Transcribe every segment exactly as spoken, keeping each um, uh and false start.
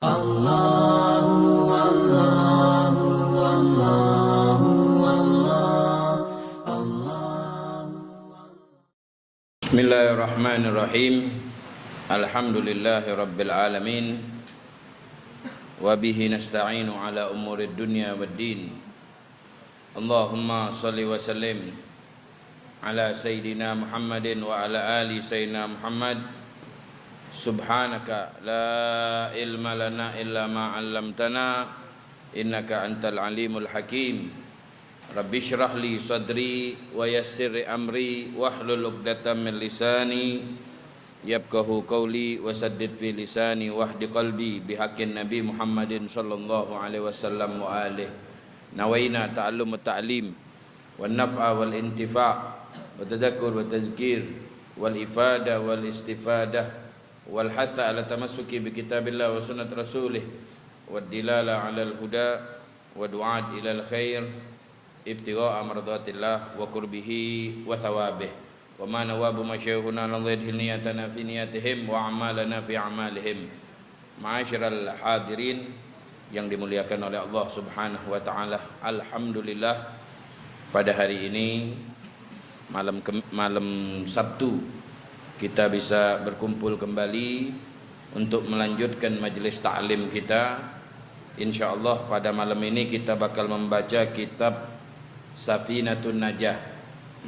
Allahu, Allahu, Allahu, Allah, Allahu. Bismillahirrahmanirrahim. Alhamdulillahirabbil alamin. Wa bihi nasta'inu ala umurid dunya waddin. Allahumma shalli wa sallim ala sayyidina Muhammadin wa ala ali sayyidina Muhammad. Subhanaka la ilma lana illa ma 'allamtana, innaka antal alimul hakim. Rabbi shrah li sadri wa yassir li amri wahlul 'uqdatam min lisani yafqahu qawli wa saddid fi lisani wahdi qalbi bihaqqin Nabi Muhammadin sallallahu alaihi wasallam wa alih. Nawaina ta'allum wa ta'lim, wa naf'a wal intifa', wa tadhakkur wa tazkir, wal ifada wal istifadah, wal hatha ala tamassuki bi kitabillah wa sunnat rasulih, wa dilala alal huda, wa du'at ilal khair, ibtigha'a mardatillah wa qurbihi wa thawabih. Wa ma nawabu masyayikhuna lan yadhil niyatana fi niyatihim wa a'malana fi a'malihim. Ma'asyiral hadirin yang dimuliakan oleh Allah Subhanahu wa taala, alhamdulillah, pada hari ini, malam Kem-, malam Sabtu, kita bisa berkumpul kembali untuk melanjutkan majelis taklim kita. Insyaallah, pada malam ini kita bakal membaca kitab Safinatun Najah,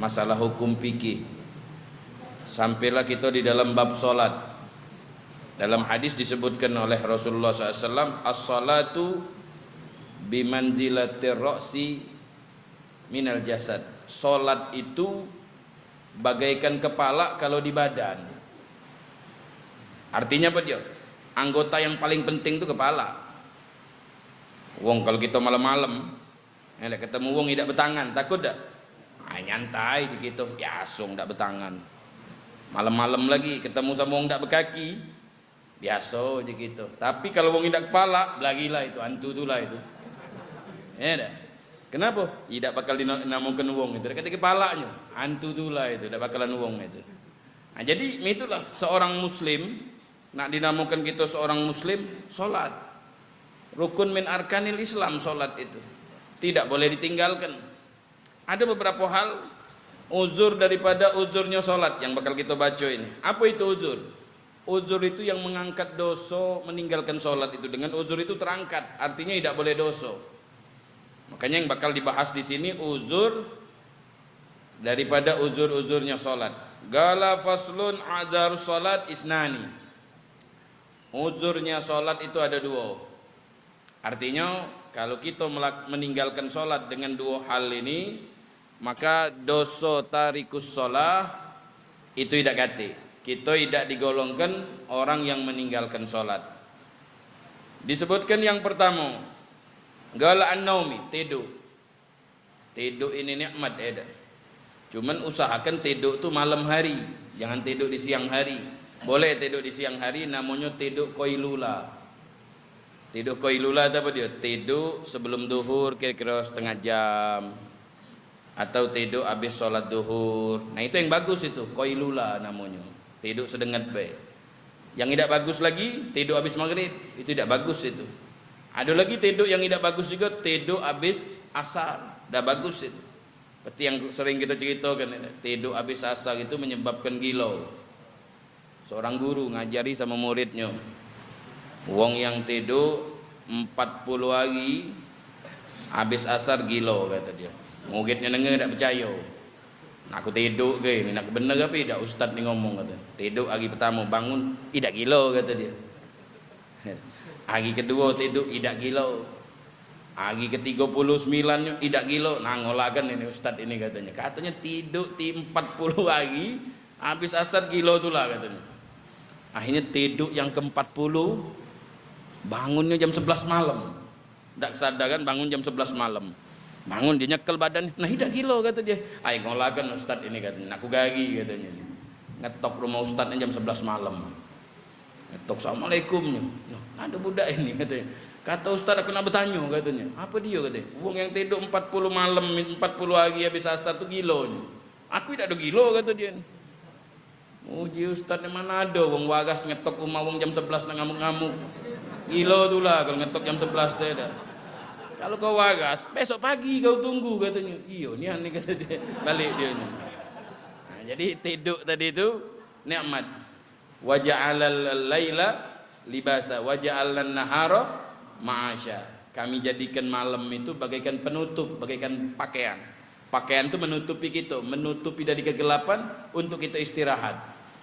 masalah hukum fikih. Sampailah kita di dalam bab salat. Dalam hadis disebutkan oleh Rasulullah sallallahu alaihi wasallam, "As-salatu bimanzilatir ra'si minal jasad." Salat itu bagaikan kepala kalau di badan. Artinya apa dia? Anggota yang paling penting tu kepala. Wong, kalau kita malam-malam, eh, lek ketemu wong idak betangan, takut dak? Ah, nyantai je kita, biasa wong dak betangan. Malam-malam lagi ketemu sama wong dak bekaki, biasa je kita. Tapi kalau wong idak kepala, belagilah itu, antu tulah itu. Ya dak? Kenapa? Idak bakal dinamokan wong itu. Dak kepalanya, antu tulah itu, dak bakalan wong itu. Nah, jadi itulah seorang muslim, nak dinamokan kita seorang muslim, salat. Rukun min arkanil Islam salat itu. Tidak boleh ditinggalkan. Ada beberapa hal uzur daripada uzurnya salat yang bakal kita baca ini. Apa itu uzur? Uzur itu yang mengangkat dosa, meninggalkan salat itu. Dengan uzur itu terangkat, artinya tidak boleh dosa. Makanya yang bakal dibahas di sini uzur daripada uzur-uzurnya salat. Qala faslun, azarus salat isnani. Uzurnya salat itu ada dua. Artinya, kalau kita melak-, meninggalkan salat dengan dua hal ini, maka dosa tarikus salah itu idak katik. Kita idak digolongkan orang yang meninggalkan salat. Disebutkan yang pertama, qala an-naumi, tidur. Tiduk ini nikmat, eh, dak? Cuman usahakan tiduk tu malam hari, jangan tiduk di siang hari. Boleh tiduk di siang hari, namonyo tiduk koilula. Tiduk koilula tu apa dia? Tiduk sebelum duhur kira-kira setengah jam. Atau tiduk habis sholat duhur. Nah, itu yang bagus itu, koilula namonyo. Tiduk sedenget bae. Yang idak bagus lagi, tiduk habis maghrib. Itu idak bagus itu. Ada lagi tiduk yang idak bagus juga, tiduk habis asar. Dak bagus itu. Seperti yang sering kita ceritakan, tiduk habis asar itu menyebabkan gila. Seorang guru ngajari sama muridnyo, "Wong yang tiduk empat puluh hari habis asar gila," kata dia. Muridnyo nengah dak percaya. "Nak aku tiduk ke ini? Nak bener apa idak ustaz ni ngomong?" kata. "Tiduk hari pertama bangun, idak gila," kata dia. Hari kedua tiduk, idak gila. Hari ketiga puluh sembilan nyo, idak gila. "Nah, ngolakan ini ustaz ini," katanya. Katanya tiduk ti empat puluh hari, habis asar gila tulah katanya. Akhirnya tiduk yang keempat puluh, bangunnya jam sebelas malam. Dak kesadaran, bangun jam sebelas malam. Bangun, dia nyekel badan. "Nah, idak gila," kata dia. "Ai, ngolakan ustaz ini," katanya. "Nak kugari," katanya. Ngetok rumah ustaznya jam sebelas malam. Ngetok, "Assalamualaikum," nyo. "Nah, ada budak ini," katanya. "Kata ustaz, aku nak bertanya," katanya. "Apa dia?" katanya. "Wong yang tiduk empat puluh malam, empat puluh hari habis asar tu gila," nyo. "Aku idak ada gila," kata dia. Muji ustaz ni, mana ada wong waras ngetok rumah wong jam sebelas nak ngamuk-ngamuk. Gilo tu lah kalu ngetok jam sebelas tu dah. Kalu kau waras, besok pagi kau tunggu, katonyo. Iyo nian ni, kato dio. Balek dio ni. Nah, jadi tiduk tadi tu nikmat. "Wa ja'alal laila libasa, wa ja'alnan nahara ma'asya." Kami jadikan malam itu bagaikan penutup, bagaikan pakaian. Pakaian tu menutupi kito, menutupi dari kegelapan untuk kito istirahat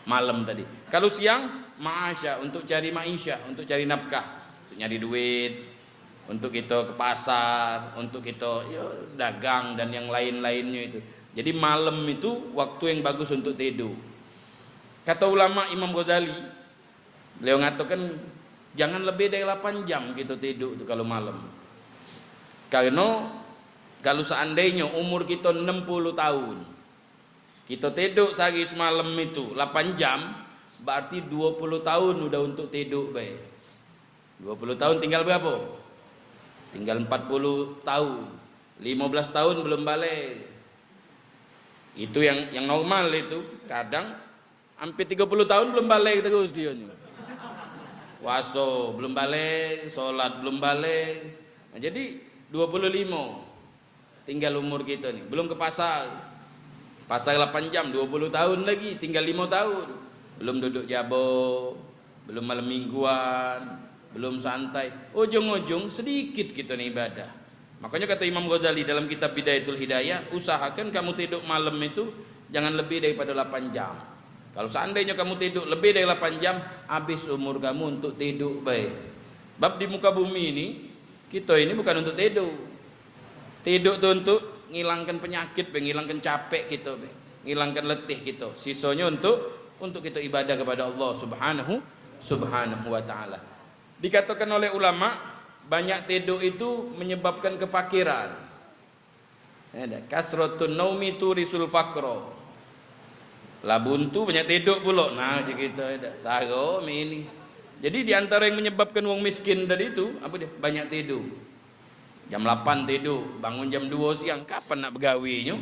malam tadi. Kalu siang, ma'asya, untuk cari maisha, untuk cari nafkah, untuk nyari duit, untuk kito ke pasar, untuk kito, yo, dagang dan yang lain-lainnyo itu. Jadi malam itu waktu yang bagus untuk tiduk. Kato ulama Imam Ghazali, beliau ngatokan, jangan lebih dari lapan jam kito tiduk tu kalu malam. Kareno kalu seandainyo umur kito enam puluh taun, kito tiduk sehari semalam itu lapan jam, berarti dua puluh taun udah untuk tiduk bae. Dua puluh taun tinggal berapo? Tinggal empat puluh taun. Limo belas taun belum balek. Itu yang, yang normal itu. Kadang hampir tigo puluh taun belum balek terus dio ni. Puaso belum balek, solat belum balek. Nah, jadi dua puluh limo tinggal umur kito ni. Belum ke pasar. Pasar lapan jam, dua puluh taun lagi, tinggal limo taun. Belum duduk jabo, belum malam mingguan, belum santai. Ujung-ujung sedikit kito ni ibadah. Makonyo kato Imam Ghazali dalam kitab Bidayatul Hidayah, usahakan kamu tiduk malam itu jangan lebih daripada lapan jam. Kalu seandainyo kamu tiduk lebih dari lapan jam, habis umur kamu untuk tiduk bae. Bab di muka bumi ini, kito ini bukan untuk tiduk. Tiduk tu untuk ngilangkan penyakit be, ngilangkan capek kito be, ngilangkan letih kito. Sisonyo untuk, untuk kito ibadah kepada Allah Subhanahu, Subhanahu wa Ta'ala. Dikatakan oleh ulama, banyak tiduk itu menyebabkan kefakiran. Ya dah, kasratun naumi turisul faqra. Lah buntu banyak tiduk pulo. Nah, je kito, ya dah, saro mi ini. Jadi di antara yang menyebabkan wong miskin tadi tu, apo dio? Banyak tiduk. Jam lapan tiduk, bangun jam duo siang, kapan nak begawenyo?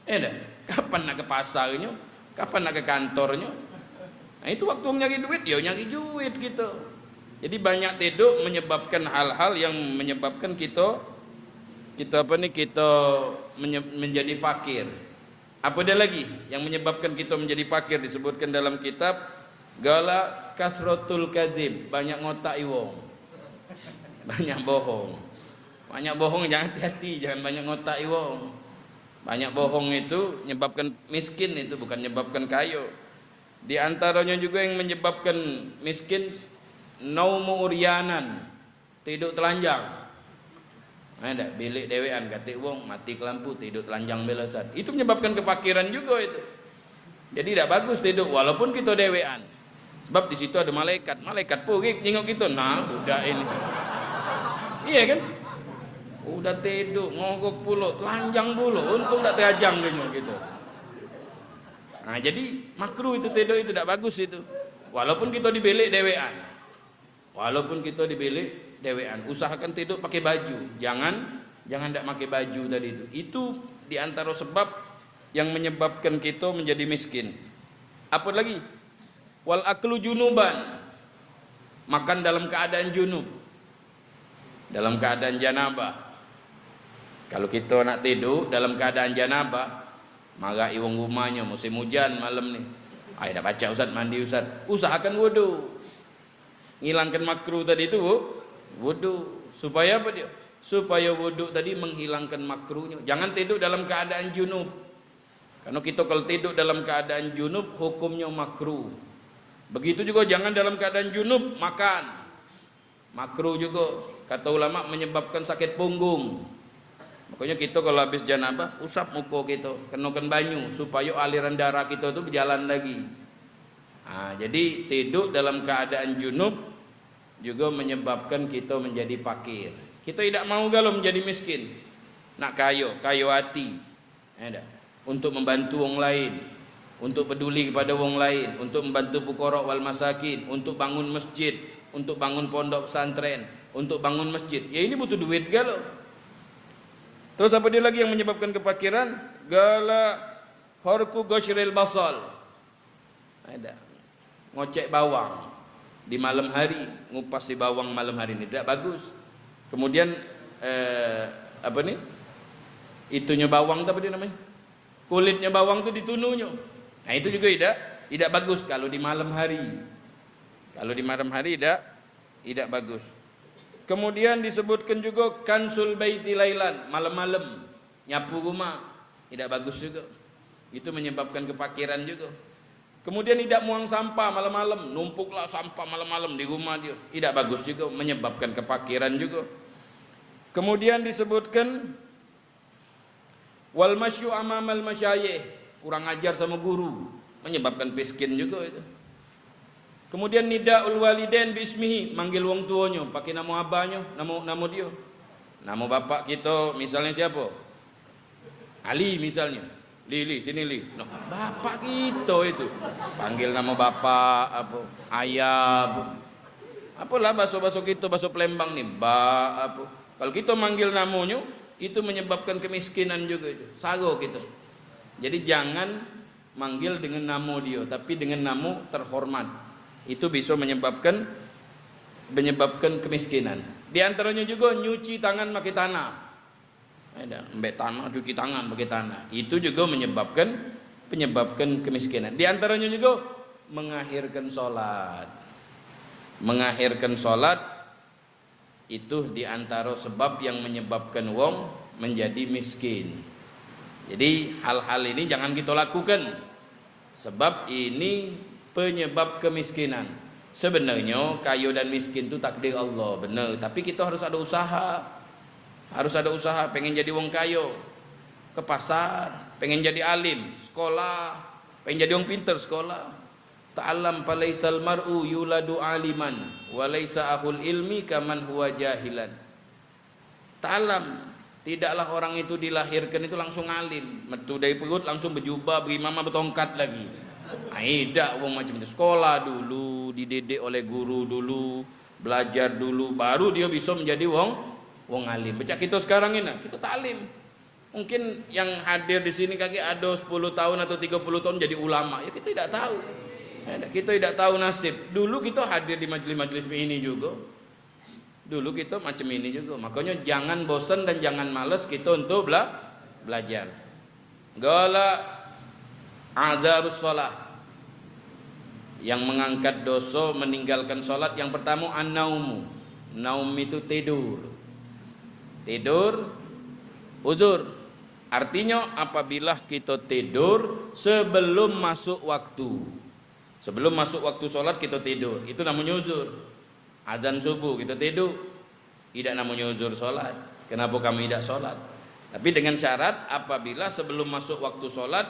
Eh dah, kapan nak ke pasarnyo? Kapan nak ke kantornyo? Nah, itu waktu nyari duit, yo nyari duit kito. Jadi banyak tiduk menyebabkan hal-hal yang menyebabkan kito, kito apo ni, kito menye-, menjadi fakir. Apo ado lagi yang menyebabkan kito menjadi fakir? Disebutkan dalam kitab, gala kasrotul kazib, banyak ngotak iwong. Banyak bohong. Banyak bohong, jangan hati-hati, jangan banyak ngotak iwong. Banyak bohong itu nyebabkan miskin, itu bukan nyebabkan kayo. Di antaranyo jugo yang menyebabkan miskin, naumu uryanan, tiduk telanjang. Nah, dak, bilik dewean, katik wong, mati ke lampu, tiduk telanjang be lah, Ustaz. Itu menyebabkan kefakiran jugo itu. Jadi dak bagus tiduk walaupun kito dewean. Sebab di situ ado malaikat. Malaikat purik nyingok kito. Nah, budak ini. Iyo kan? Udah tiduk, ngogok pulo, telanjang pulo. Untung dak terajang nyingok kito. Nah, jadi makruh itu tiduk itu, dak bagus itu. Walaupun kito di bilik dewean. Walaupun kito di bilik dewean, usahakan tiduk pakai baju. Jangan, jangan dak pakai baju tadi itu. Itu di antara sebab yang menyebabkan kito menjadi miskin. Apo lagi? Wal aklu junuban. Makan dalam keadaan junub. Dalam keadaan janabah. Kalu kito nak tiduk dalam keadaan janabah, marak iwong rumahnyo, musim ujan malam ni. Ai, dak pacak, Ustaz, mandi, Ustaz. Usahakan wudu. Ngilangkan makruh tadi tu, wu-, wudu. Supaya apo dio? Supaya wudu tadi menghilangkan makruhnyo. Jangan tiduk dalam keadaan junub. Karena kito kalu tiduk dalam keadaan junub, hukumnyo makruh. Begitu jugo jangan dalam keadaan junub makan. Makruh jugo. Kato ulama menyebabkan sakit punggung. Makonyo kito kalu habis janabah, usap muko kito, kenokan banyu, supayo aliran darah kito tu bejalan lagi. Ha, jadi tiduk dalam keadaan junub jugo menyebabkan kito menjadi fakir. Kito idak mau galo menjadi miskin. Nak kayo, kayo ati. Ya dak? Untuk membantu wong lain, untuk peduli kepada wong lain, untuk membantu fuqara wal masakin, untuk bangun masjid, untuk bangun pondok pesantren, untuk bangun masjid. Ya, ini butuh duit galo. Terus apo dio lagi yang menyebabkan kefakiran? Gala horku gosril basal. Ado. Ngocek bawang. Di malam hari, ngupasi bawang malam hari ni tidak bagus. Kemudian, eh, apa ni? Itunya bawang tu apa dia namanya? Kulitnya bawang tu ditununyo. Nah, itu juga tidak tidak bagus kalau di malam hari. Kalau di malam hari tidak tidak bagus. Kemudian disebutkan juga kansul baiti lailan, malam-malam nyapu rumah, tidak bagus juga. Itu menyebabkan kepakiran juga. Kemudian tidak muang sampah malam-malam, numpuklah sampah malam-malam di rumah dia, tidak bagus juga, menyebabkan kepakiran juga. Kemudian disebutkan wal masyu amamal masyayih, kurang ajar sama guru, menyebabkan miskin juga itu. Kemudian nidaul walidain bi ismihi, manggil wong tuonyo pakai namo abanyo, namo namo dio. Namo bapak kito misalnyo siapo? Ali misalnyo. Li, Li, sini Li. Noh, bapak kito itu. Panggil namo bapak apo? Ayah apo? Apolah baso-baso kito, baso Palembang ni, ba apo? Kalau kito manggil namonyo, itu menyebabkan kemiskinan juga itu. Saro kito. Jadi jangan manggil dengan namo dio, tapi dengan namo terhormat. Itu bisa menyebabkan menyebabkan kemiskinan. Di antaranya juga nyuci tangan pakai tanah. Ada, ambek tanah, cuci tangan pakai tanah. Itu juga menyebabkan menyebabkan kemiskinan. Di antaranya juga mengakhirkan sholat. Mengakhirkan sholat itu di antara sebab yang menyebabkan wong menjadi miskin. Jadi hal-hal ini jangan kita lakukan. Sebab ini penyebab kemiskinan. Sebenarnya kayo dan miskin tu takdir Allah, benar. Tapi kita harus ada usaha. Harus ada usaha, pengen jadi wong kayo. Ke pasar, pengen jadi alim, sekolah, pengen jadi wong pinter, sekolah. Ta'allam falaisal mar'u yuladu aliman, wa laisa akhul ilmi kaman huwa jahilan. Ta'allam, tidaklah orang itu dilahirkan itu langsung alim. Metu dari perut langsung bejubah, berimamah, betongkat lagi. Ah, idak wong macam itu. Sekolah dulu, dididik oleh guru dulu, belajar dulu, baru dia bisa menjadi wong wong alim. Pecak kita sekarang ini, kita taklim. Mungkin yang hadir di sini kaki ada sepuluh tahun atau tiga puluh tahun jadi ulama. Ya, kita tidak tahu. Ya, kita tidak tahu nasib. Dulu kita hadir di majelis-majelis ini juga. Dulu kita macam ini juga. Makanya jangan bosan dan jangan males kita untuk bela-, belajar. Qala a'dzarus shalah. Yang mengangkat dosa meninggalkan salat yang pertama an-naumu. Naum itu tidur. Tidur uzur. Artinya apabila kita tidur sebelum masuk waktu. Sebelum masuk waktu salat kita tidur, itu namanya uzur. Azan subuh kita tidur. Idak namonyo uzur solat. Kenapa kamu idak solat? Tapi dengan syarat apabila sebelum masuk waktu solat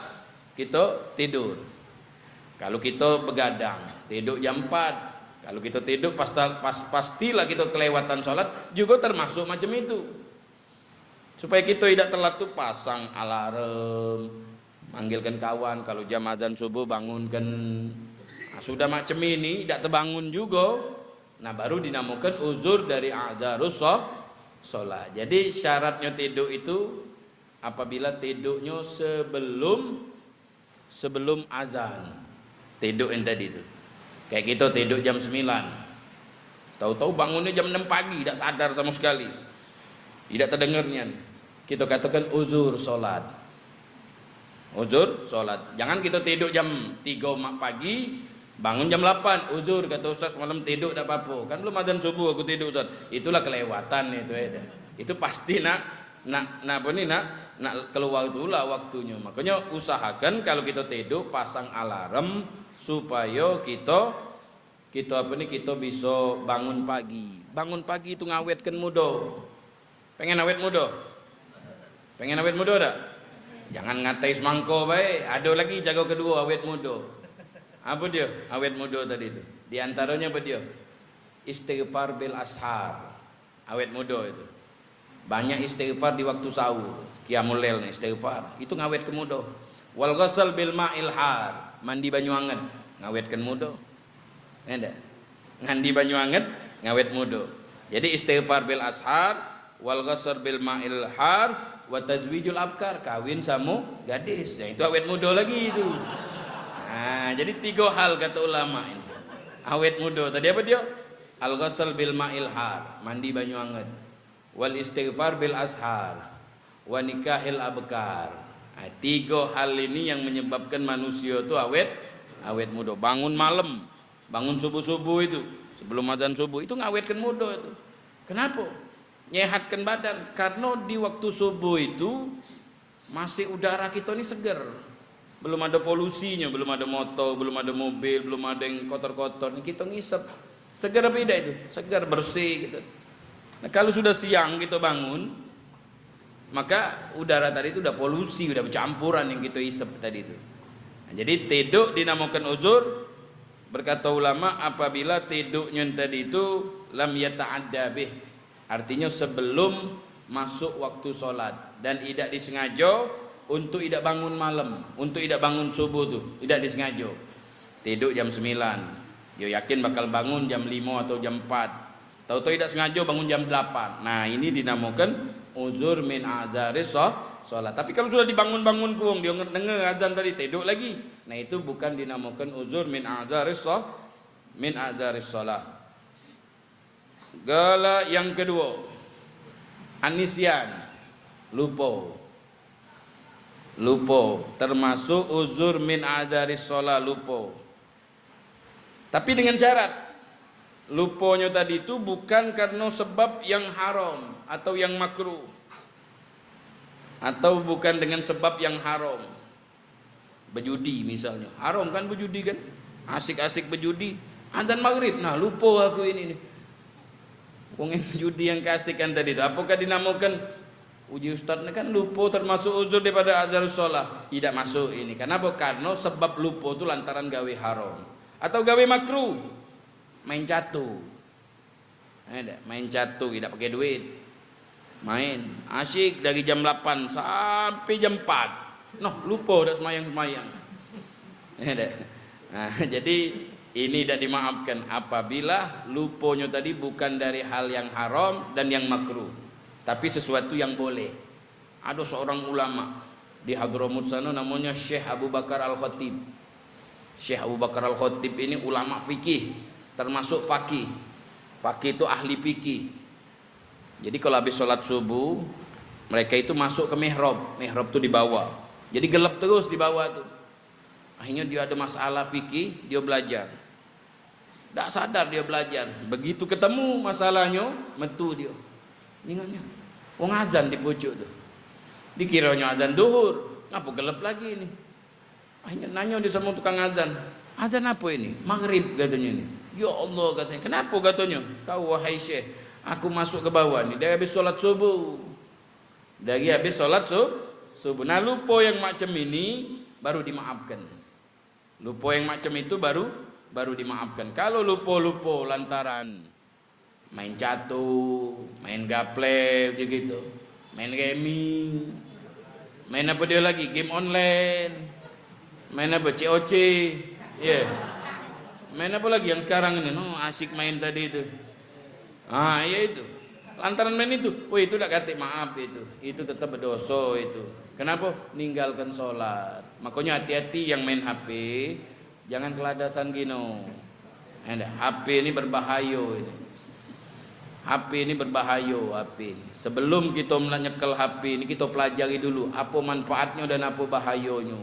kito tidur. Kalu kito begadang, tiduk jam empat. Kalu kito tiduk pas, pas, pastilah kito kelewatan solat, jugo termasuk macam itu. Supaya kito idak telat tu pasang alarm, manggilkan kawan, kalu jam azan subuh bangunkan. Nah, sudah macam ini idak tebangun jugo. Nah, baru dinamokan uzur dari a'dzarus sho-, sholat. Jadi, syaratnyo tiduk itu apabila tiduknyo sebelum, sebelum azan. Tiduk yang tadi tu. Kayak kita tiduk jam sembilan. Tahu-tahu bangunnyo jam enam pagi, dak sadar samo sekali. Idak terdengar nian. Kita katakan uzur sholat. Uzur sholat. Jangan kita tiduk jam tiga ma-, pagi, bangun jam lapan. Uzur, kata ustaz, semalam tiduk dak apa-apa. Kan belum azan subuh aku tiduk, ustaz. Itulah kelewatan itu, ya dah. Itu pasti nak, nak, nak apa ni, nak, nak keluar itulah waktunyo. Makanya usahakan kalau kita tiduk, pasang alarm supaya kita, kita apa ni, kita bisa bangun pagi. Bangun pagi itu ngawetkan muda. Pengen awet muda? Pengen awet muda dak? Jangan ngatai semangko bae. Ada lagi cara kedua awet muda. Apa dia? Awet muda tadi tu. Di antaranya apa dia? Istighfar bil ashar. Awet muda itu. Banyak istighfar di waktu sahur. Qiyamul lail ni istighfar. Itu ngawet ke muda. Wal ghasal bil ma'il har. Mandi banyu anget. Ngawetkan muda. Ya ndak? Ngandi banyu anget, ngawet muda. Jadi istighfar bil ashar, wal ghasal bil ma'il har, wa tazwijul abkar, kawin samo gadis. Yang itu awet muda lagi itu. Nah, jadi tiga hal kata ulama ini. Awet mudo. Tadi apo dio? Al-ghasal bil ma'il har, mandi banyu anget. Wal istighfar bil ashar. Wa nikahil abkar. Nah, tigo hal ini yang menyebabkan manusia tu awet, awet mudo. Bangun malam, bangun subuh-subuh itu, sebelum azan subuh, itu ngawetkan mudo itu. Kenapa? Nyehatkan badan. Karena di waktu subuh itu masih udara kita ni seger. Belum ada polusinya, belum ada motor, belum ada mobil, belum ada yang kotor-kotor. Ni kita ngisep. Seger apa tidak itu? Seger, bersih gitu. Nah, kalau sudah siang kita bangun, maka udara tadi itu udah polusi, udah bercampuran yang kita isep tadi itu. Nah, jadi tedok dinamakan uzur, berkata ulama, apabila tedoknya tadi itu lam yata'adda bih, artinya sebelum masuk waktu solat dan idak disengaja untuk idak bangun malam, untuk idak bangun subuh tu, idak disengaja. Tiduk jam sembilan, dia yakin bakal bangun jam lima atau jam empat. Tahu-tahu idak sengaja bangun jam delapan. Nah, ini dinamakan uzur min a'zaris sho-, sholat. Tapi kalau sudah dibangun-bangun kuung, dia nge-, denger azan tadi, tiduk lagi. Nah, itu bukan dinamakan uzur min a'zaris sho-, min a'zaris sholat. Gala yang kedua, anisian, lupa. Lupa, termasuk uzur min a'zaris sholat, lupa. Tapi dengan syarat, lupanya tadi itu bukan karena sebab yang haram atau yang makruh, atau bukan dengan sebab yang haram. Bejudi misalnya, haram kan bejudi kan? Asik-asik bejudi, azan maghrib, nah, lupa aku ini nih. Wong yang judi yang kasihkan tadi tu, apakah dinamakan, uji ustaz ni kan lupa termasuk uzur daripada a'zaris sholat? Tidak masuk ini. Kenapa? Karena sebab lupa tu lantaran gawe haram atau gawe makruh. Main catur. Eh, dak, main catur, tidak pakai duit. Main, asyik dari jam delapan sampai jam empat. Noh, lupa dak semayang-semayang. Eh, dak. Nah, jadi ini dak dimaafkan apabila luponyo tadi bukan dari hal yang haram dan yang makruh, tapi sesuatu yang boleh. Ada seorang ulama di Hadramut sana namanya Syekh Abu Bakar Al-Khatib. Syekh Abu Bakar Al-Khatib ini ulama fikih, termasuk faqih. Faqih itu ahli fikih. Jadi kalau habis sholat subuh, mereka itu masuk ke mihrab. Mihrab tu di bawah. Jadi gelap terus di bawah tu. Akhirnya dia ada masalah fikih, dia belajar. Dak sadar dia belajar. Begitu ketemu masalahnyo, metu dia. Ingatnya, wong azan di pucuk tu. Dikironyo azan duhur, ngapo gelap lagi ni? Akhirnya nanyo dia sama tukang azan, "Azan apa ini?" "Maghrib," katanya ni. "Ya Allah," katanya. "Kenapa?" katanya. "Kau, wahai Syekh, aku masuk ke bawah ni dari habis sholat subuh." Dari habis sholat su-, subuh. Nah, lupa yang macam ini baru dimaafkan. Lupa yang macam itu baru, baru dimaafkan. Kalau lupa-lupa lantaran main catur, main gaple, begitu, main remi, main apa dia lagi? Game online, main apa? C O C, ya. Main apa lagi yang sekarang ini? No, asik main tadi itu. Ah, iya itu. Lantaran main itu, oh, itu dak katik maaf itu. Itu tetap berdosa itu. Kenapa? Ninggalkan sholat. Makanya hati-hati yang main H P, jangan keladasan gino. Eh, dak, H P ini berbahayo ini. H P ini berbahayo, H P ini. Sebelum kita nak nyekel H P ini, kita pelajari dulu apa manfaatnya dan apa bahayanya.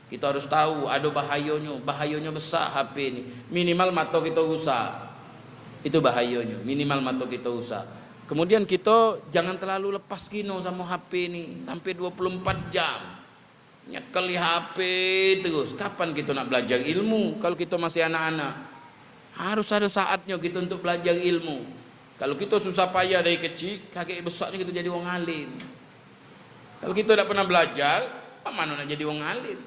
Kita harus tahu ada bahayonyo, bahayonyo besak H P ni. Minimal mato kita rusak. Itu bahayonyo, minimal mato kita rusak. Kemudian kita jangan terlalu lepas kino sama H P ni sampai dua puluh empat jam. Nyekeli H P terus. Kapan kita nak belajar ilmu kalau kita masih anak-anak? Harus ada saatnya kita untuk belajar ilmu. Kalau kita susah payah dari kecil, kagek besoknya kita jadi wong alim. Kalau kita dak pernah belajar, mak mano nak jadi wong alim?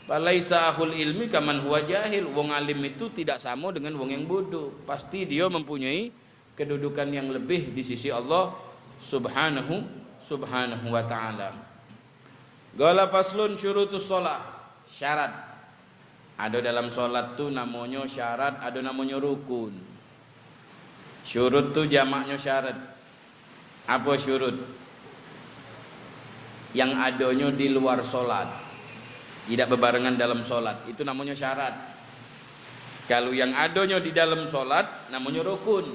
Falaisa ahul ilmi kaman huwa jahil. Wong alim itu tidak sama dengan wong yang bodoh. Pasti dia mempunyai kedudukan yang lebih di sisi Allah Subhanahu, Subhanahu wa Ta'ala. Qala faslun syurutus shalah. Syarat. Ada dalam solat tu namonyo syarat, ada namonyo rukun. Syurut tu jamaknyo syarat. Apa syurut? Yang adonyo di luar solat. Tidak bebarengan dalam solat. Itu namonyo syarat. Kalu yang adonyo di dalam solat, namonyo rukun.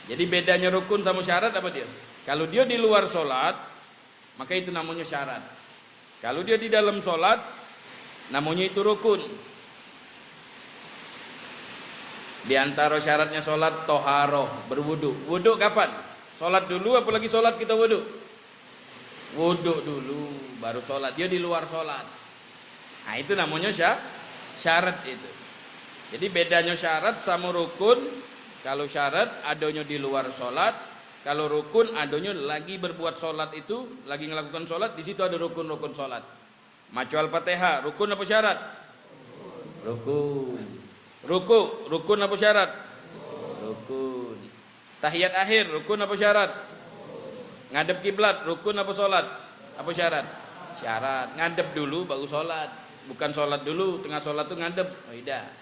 Jadi, bedanyo rukun samo syarat apo dio? Kalu dio di luar solat, maka itu namonyo syarat. Kalu dio di dalam solat, namonyo itu rukun. Di antaro syaratnyo solat, toharoh, berwuduk. Wuduk kapan? Solat dulu, apolagi solat kito wuduk? Wuduk dulu, baru solat. Dio di luar solat. Nah, itu namonyo sya-, syarat itu. Jadi, bedanyo syarat samo rukun. Kalu syarat, adonyo di luar solat. Kalu rukun, adonyo lagi berbuat solat itu, lagi ngelakukan solat, di situ ado rukun-rukun solat. Maco Al-Fatihah, rukun apo syarat? Rukun. Ruku, rukun apo syarat? Rukun. Tahiyat akhir, rukun apo syarat? Ngadep kiblat, rukun apo solat? Apo syarat? Syarat. Ngadep dulu, baru solat. Bukan solat dulu, tengah solat tu ngadep. Oh, idak.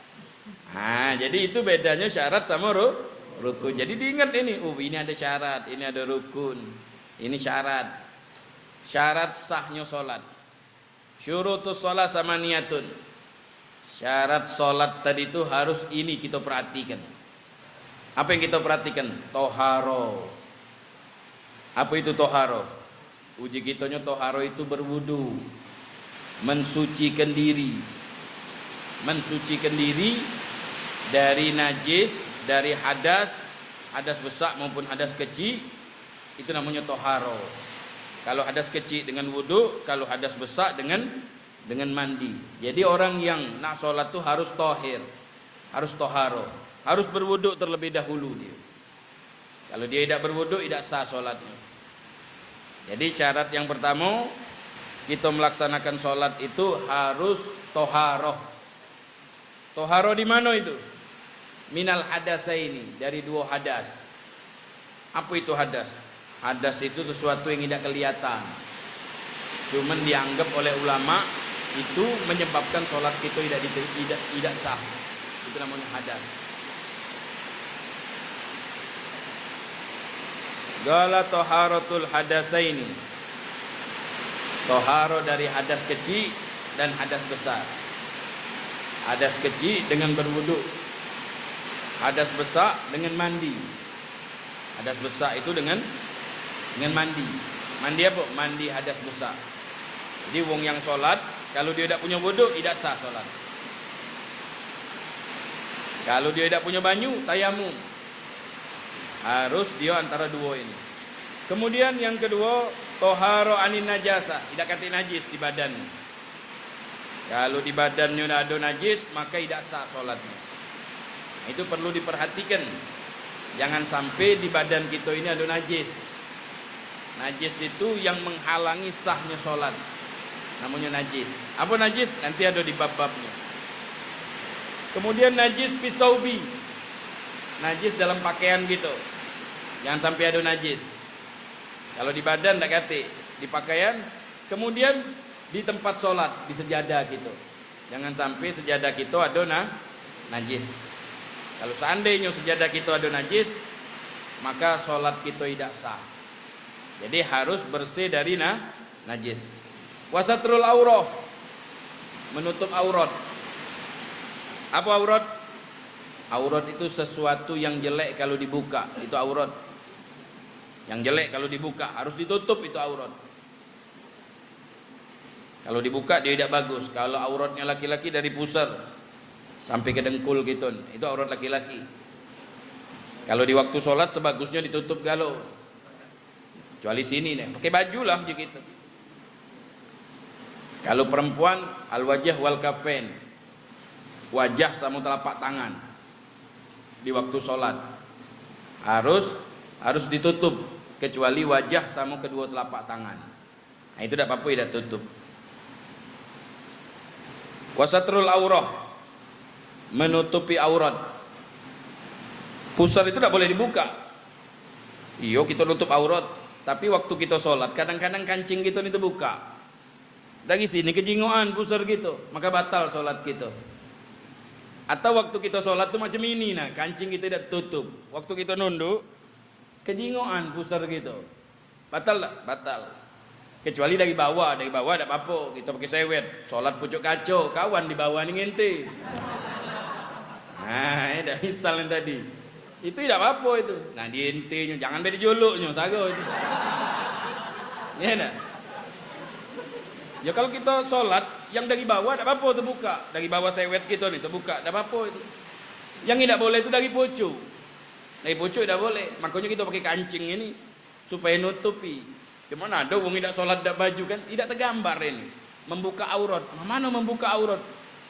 Ha, jadi itu bedanyo syarat samo ru-, rukun. Jadi diingat ini, oh, ini ado syarat, ini ado rukun. Ini syarat. Syarat sahnyo solat. Syurutus shalah samaniyatun. Syarat solat tadi tu harus ini kito perhatikan. Apo yang kito perhatikan? Toharo. Apo itu toharo? Uji kitonyo toharo itu berwudu, mensucikan diri. Mensucikan diri dari najis, dari hadas, hadas besak maupun hadas kecik, itu namonyo toharo. Kalu hadas kecik dengan wudu, kalu hadas besak dengan, dengan mandi. Jadi, orang yang nak solat tu harus tohir, harus toharo, harus berwudu terlebih dahulu dio. Kalu dio idak berwudu, idak sah solatnyo. Jadi, syarat yang pertamo, kito melaksanakan solat itu harus toharoh. Toharo di mano itu? Minal hadasaini, dari duo hadas. Apo itu hadas? Hadas itu sesuatu yang idak kelihatan. Cuman dianggap oleh ulama itu menyebabkan solat kito idak dite-, idak, idak sah. Itu namonyo hadas. Qala taharatul hadasaini. Toharo dari hadas kecik dan hadas besar. Hadas kecik dengan berwudu. Hadas besak dengan mandi. Hadas besak itu dengan, dengan mandi. Mandi apo? Mandi hadas besak. Jadi, wong yang solat, kalu dio dak punyo wudu, idak sah solat. Kalu dio dak punyo banyu, tayamum. Harus dio antaro duo ini. Kemudian yang keduo, toharo anin najasah, idak katek najis di badan. Kalu di badannyo ado najis, maka idak sah solatnyo. Itu perlu diperhatikan. Jangan sampe di badan kito ini ado najis. Najis itu yang menghalangi sahnyo solat. Namonyo najis. Apo najis? Nanti ado di bab-babnyo. Kemudian najis fi saubi. Najis dalam pakaian kito. Jangan sampe ado najis. Kalu di badan dak katek, di pakaian, kemudian di tempat solat, di sejadah kito. Jangan sampe sejadah kito ado na-, najis. Kalu seandainyo sejadah kito ado najis, maka solat kito idak sah. Jadi harus bersih dari na-, najis. Wasatrul aurah, menutup aurat. Apo aurat? Aurat itu sesuatu yang jelek kalu dibuka, itu aurat. Yang jelek kalu dibuka, harus ditutup itu aurat. Kalu dibuka, dio idak bagus. Kalu auratnyo laki-laki dari puser sampe ke dengkul gitu, itu aurat laki-laki. Kalu di waktu solat, sebagusnyo ditutup galo. Kecuali sini deh, pake baju lah je gitu. Kalu perempuan, al wajah wal kafain, wajah samo telapak tangan di waktu solat harus, harus ditutup, kecuali wajah samo kedua telapak tangan. Nah, itu dak apo-apo, dak tutup. Wasatrul aurah, menutupi aurat. Puser itu dak boleh dibuka. Iyo, kito nutup aurat, tapi waktu kito solat, kadang-kadang kancing kito ni tebuka. Dari sini kejingokan puser kito, maka batal solat kito. Atau waktu kito solat tu macam ini, nah, kancing kito dak tutup. Waktu kito nunduk, kejingokan puser kito. Batal dak? Batal. Kecuali dari bawah, dari bawah dak apo-apo. Kito pake sewet, solat pucuk kaco, kawan di bawah ni ngente. Nah, ya dah, misal yang tadi. Itu tidak apa-apa itu. Nah, di entenyo, jangan beri joloknyo, sago itu. Ya dah. Ya, kalau kita sholat, yang dari bawah tidak apa-apa terbuka. Dari bawah sewet kita ni terbuka, tidak apa-apa itu. Yang tidak boleh itu dari pucuk. Dari pucuk tidak boleh. Makanya kita pakai kancing ini supaya nutupi. Cuma ada wong idak solat dak baju kan, idak tegambar ini. Membuka aurat. Mano membuka aurat?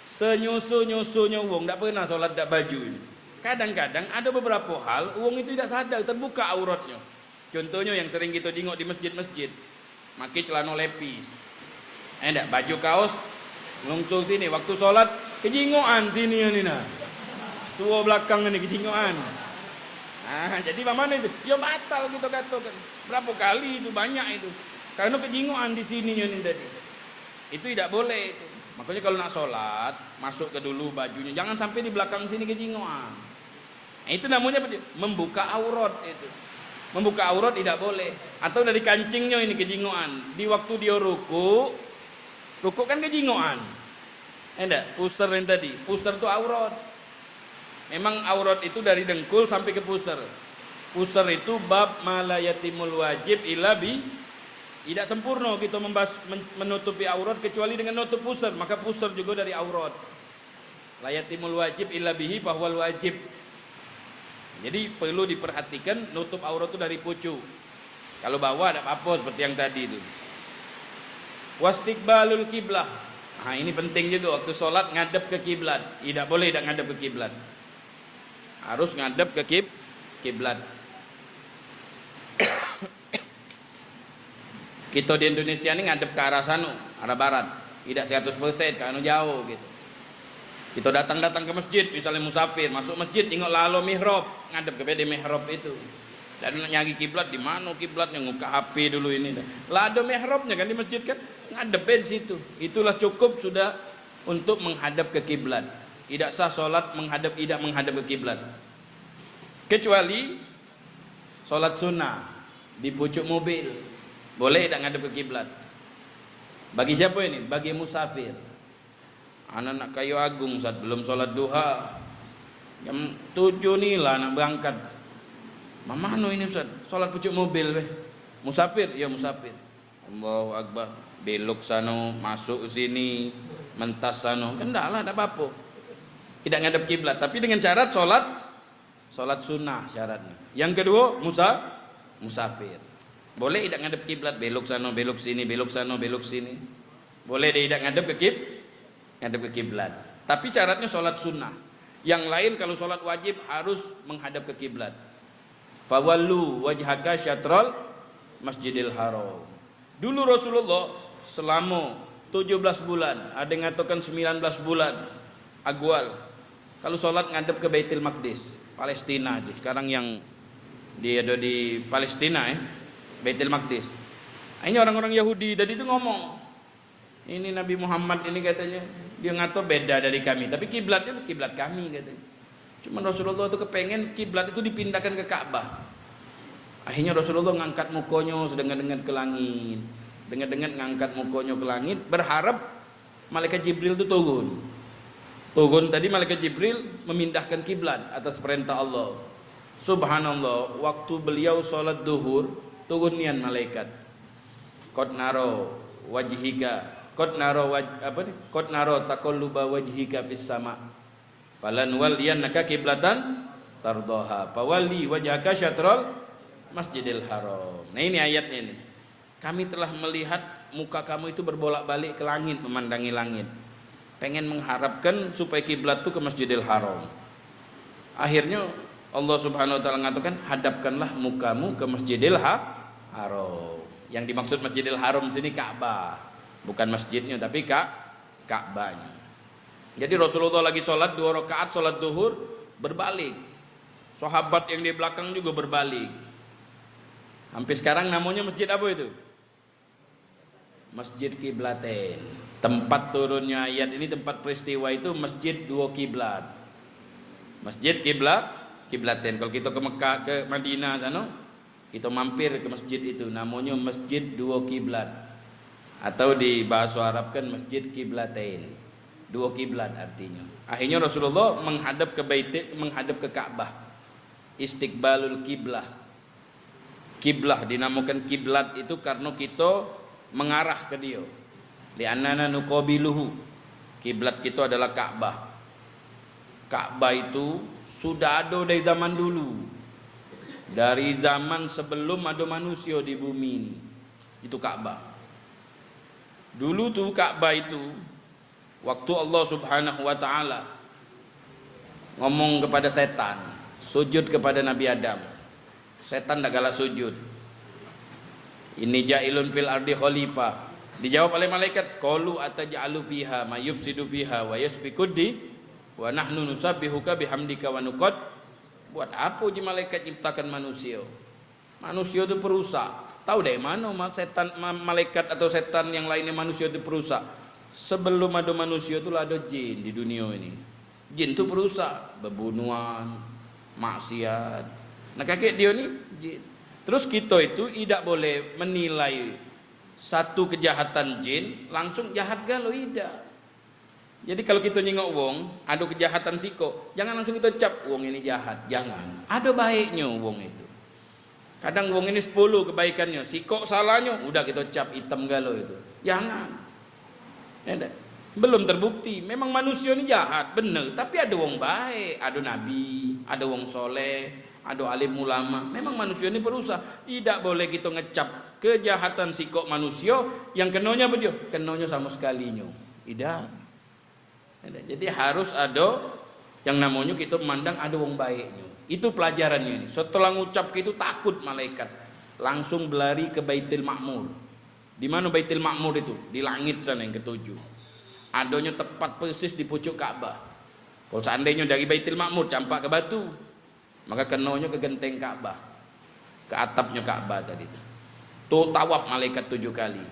Senyusu-nyusunyo wong dak pernah solat dak baju ini. Kadang-kadang ada beberapa hal wong itu idak sadar terbuka auratnyo. Contohnyo yang sering kita jingok di masjid-masjid, make celano lepis. Eh, ndak, baju kaos, ngelungsur sini. Waktu solat, kejingokan sini ni nah. Tua belakang ni kejingokan. Ah, jadi bagaimana itu? Ya batal kita katakan. Berapa kali itu, banyak itu. Karena kejingokan di sini ni tadi. Itu tidak boleh itu. Makanya kalau nak solat, masuk ke dulu bajunya. Jangan sampai di belakang sini kejingokan. Nah, itu namanya apa dia? Membuka aurat itu. Membuka aurat tidak boleh. Atau dari kancingnya ini kejingokan. Di waktu dia ruku, ruku kan kejingokan. Endak, pusar yang tadi. Pusar itu aurat. Memang aurat itu dari dengkul sampai ke pusar. Pusar itu bab ma la yatimul wajib illa bi. Tidak sempurna kita membas, men- menutupi aurat kecuali dengan nutup pusar. Maka pusar juga dari aurat. La yatimul wajib illa bihi fahuwal wajib. Jadi perlu diperhatikan nutup aurat tu dari pucuk. Kalau bawah dak apa-apa seperti yang tadi tu. Wastiqbalul kiblah. Ha, ini penting juga waktu solat ngadep ke kiblat. Tidak boleh dak ngadep ke kiblat. Harus ngadep ke kib kiblat. Kita di Indonesia ni ngadep ke arah sano, arah barat. Idak seratus persen, karena jauh gitu. Kita datang-datang ke masjid, misalnya musafir, masuk masjid, tengok lalo mihrab, ngadep ke pede mihrab itu. Dan nak nyari kiblat, di mano kiblatnya, ngukak H P dulu ini dah. Lah ada mihrabnya kan di masjid kan, ngadep di situ. Itulah cukup sudah untuk menghadap ke kiblat. Idak sah solat menghadap, idak menghadap ke kiblat. Kecuali solat sunnah di pucuk mobil, boleh dak ngadep ke kiblat. Bagi siapa ini? Bagi musafir. Anak nak Kayu Agung, Ustaz, belum solat duha. Jam tujuh ni lah nak berangkat. Mamano ini, Ustaz? Solat pucuk mobil weh. Musafir? Ya, musafir. Allahu Akbar. Belok sano, masuk sini, mentas sano. Kan dak lah, dak apa-apa. Tidak ngadep kiblat, tapi dengan syarat solat, solat sunnah syaratnya. Yang kedua, musa, musafir. Boleh tidak ngadep kiblat, belok sano, belok sini, belok sano, belok sini. Boleh dia tidak ngadep ke kib, ngadep ke kiblat. Tapi syaratnya solat sunnah. Yang lain kalau solat wajib harus menghadap ke kiblat. Fawallu wajhaka syatral Masjidil Haram. Dulu Rasulullah selama tujuh belas bulan, ada yang ngatakan sembilan belas bulan, agwal, kalau solat ngadep ke Baitul Maqdis, Palestina itu sekarang yang dia ada di Palestina, eh, Baitul Maqdis. Akhirnya orang-orang Yahudi tadi itu ngomong, ini Nabi Muhammad ini katanya, dia ngato beda dari kami, tapi kiblatnya itu kiblat kami katanya. Cuman Rasulullah itu kepengen kiblat itu dipindahkan ke Ka'bah. Akhirnya Rasulullah ngangkat mukonyo sedengat-dengat ke langit. Dengat-dengat ngangkat mukonyo ke langit, berharap malaikat Jibril itu turun. Turun tadi malaikat Jibril memindahkan kiblat atas perintah Allah. Subhanallah, waktu beliau solat duhur, turun nian malaikat. Qad naro wajhika, qad naro waj, apa ni? Qad naro taqalluba wajhika fis sama. Falan walliyannaka kiblatan tardoha. Fawalli wajhaka syatral Masjidil Haram. Nah, ini ayatnya ini. Kami telah melihat muka kamu itu berbolak-balik ke langit, memandangi langit. Pengen mengharapkan supaya kiblat tu ke Masjidil Haram. Akhirnya Allah Subhanahu wa taala ngatakan, "Hadapkanlah mukamu ke Masjidil Ha-, Haram." Yang dimaksud Masjidil Haram sini Ka'bah. Bukan masjidnya, tapi Ka-, Ka'bahnya. Jadi Rasulullah lagi sholat dua rakaat sholat duhur, berbalik. Sahabat yang di belakang juga berbalik. Sampai sekarang namanya masjid apa itu? Masjid Kiblatain. Tempat turunnya ayat ini, tempat peristiwa itu masjid dua kiblat. Masjid Kiblat, Kiblatain. Kalau kita ke Mekah, ke Madinah sana, kita mampir ke masjid itu, namanya Masjid Dua Kiblat. Atau di bahasa Arab kan Masjid Kiblatain. Duo kiblat artinyo. Akhirnyo Rasulullah menghadap ke Baitul, menghadap ke Ka'bah. Istiqbalul kiblah. Kiblah dinamakan kiblat itu karena kita mengarah ke dia. Li annana nuqabiluhu. Kiblat kita adalah Ka'bah. Ka'bah itu sudah ada dari zaman dulu. Dari zaman sebelum ada manusia di bumi ini. Itu Ka'bah. Dulu tu Ka'bah itu waktu Allah Subhanahu wa Ta'ala ngomong kepada setan, sujud kepada Nabi Adam. Setan dak galak sujud. "Inni ja'ilun fil ardi khalifah." Dijawab oleh malaikat, "Qalu ataj'alu fiha may yufsidu fiha wa yasfikud di wa nahnu nusabbihuka bihamdika wa nuqad." Buat apa uji malaikat nyiptakan manusia? Manusia tu perusak. Tahu dari mana ma-, setan, ma-, malaikat atau setan yang lainnya manusia tu perusak? Sebelum ada manusia tu lah ada jin di dunia ini. Jin tu perusak, bebunuhan, maksiat. Nah, kakek dia ni jin. Terus kita itu tidak boleh menilai satu kejahatan jin langsung jahat galo, idak. Jadi kalau kita nyingok wong, ada kejahatan sikok, jangan langsung kita cap wong ini jahat, jangan. Ada baiknya wong itu. Kadang wong ini sepuluh kebaikannyo, sikok salahnyo, udah kita cap item galo itu. Jangan. Ya ndak? Belum terbukti. Memang manusia ni jahat, bener. Tapi ada wong baik, ada nabi, ada wong soleh, ada alim ulama. Memang manusia ni perusak. Idak boleh kita ngecap kejahatan sikok manusia yang kenonyo apa dia? Kenonyo sama sekalinyo. Idak. Jadi harus ada yang namonyo kita memandang ada wong baiknyo. Itu pelajarannyo ini. Setelah ngucap itu takut malaikat. Langsung berlari ke Baitul Ma'mur. Di mana Baitul Ma'mur itu? Di langit sana yang ketujuh. Adonyo tepat persis di pucuk Ka'bah. Kalau seandainya dari Baitul Ma'mur campak ke batu, maka kenonyo ke genteng Ka'bah, ke atapnyo Ka'bah tadi tu. Tu tawaf malaikat tujuh kali.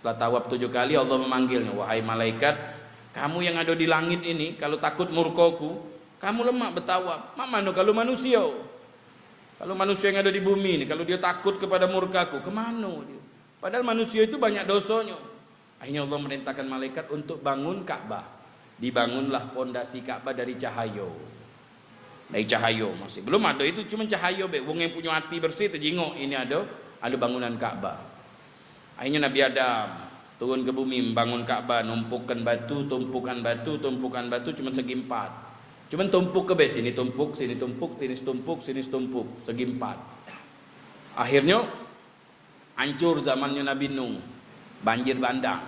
Setelah tawaf tujuh kali, Allah memanggilnya, "Wahai malaikat, kamu yang ada di langit ini, kalau takut murkaku, kamu lemak betawaf. Mak mano kalau manusia? Kalau manusia yang ada di bumi ini, kalau dia takut kepada murkaku, kemano dia? Padahal manusia itu banyak dosanya." Akhirnya Allah merintahkan malaikat untuk bangun Ka'bah. Dibangunlah pondasi Ka'bah dari cahayo. Dari cahayo masih. Belum ada itu, cuma cahayo be. Wong yang punya hati bersih tu jingok ini ada, ada bangunan Ka'bah. Akhirnya Nabi Adam turun ke bumi membangun Ka'bah, numpukkan batu, tumpukan batu, tumpukan batu cuma segi empat. Cuma tumpuk ke be, sini tumpuk, sini tumpuk, sini tumpuk, sini tumpuk, segi empat. Akhirnya hancur zamannyo Nabi Nuh, banjir bandang,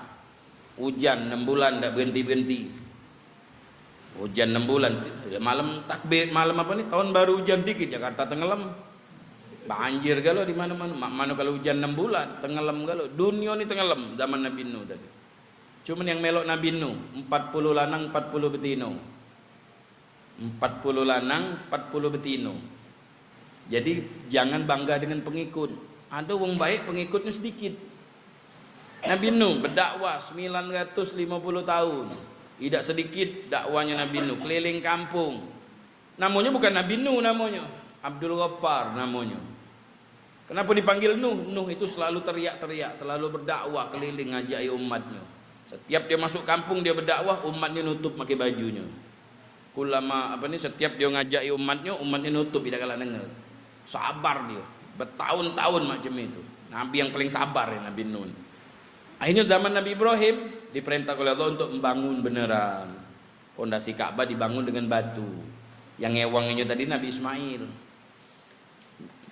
ujan enam bulan dak berhenti-berhenti. Ujan enam bulan, malam takbir, malam apa ni, tahun baru ujan dikit, Jakarta tenggelam. Banjir galo di mana-mana. Mak mano kalau ujan enam bulan, tenggelam galo. Dunia ni tenggelam zaman Nabi Nuh tadi. Cuman yang melok Nabi Nuh, empat puluh lanang, empat puluh betino. Empat puluh lanang, empat puluh betino. Jadi, jangan bangga dengan pengikut. Ada wong baik, pengikutnya sedikit. Nabi Nuh berdakwah sembilan ratus lima puluh tahun. Tidak sedikit dakwahnya Nabi Nuh, keliling kampung. Namanya bukan Nabi Nuh namanya, Abdul Ghaffar namanya. Kenapa dipanggil Nuh? Nuh itu selalu teriak-teriak, selalu berdakwah keliling ngajak umatnya. Setiap dia masuk kampung, dia berdakwah, umatnya nutup pakai bajunya. Kulama apa ni, setiap dia ngajak umatnya, umatnya nutup, tidak galak dengar. Sabar dia, bertahun-tahun macam itu. Nabi yang paling sabar ya, Nabi Nuh. Akhirnya zaman Nabi Ibrahim diperintah oleh Allah untuk membangun beneran. Pondasi Ka'bah dibangun dengan batu. Yang ngewanginyo tadi Nabi Ismail.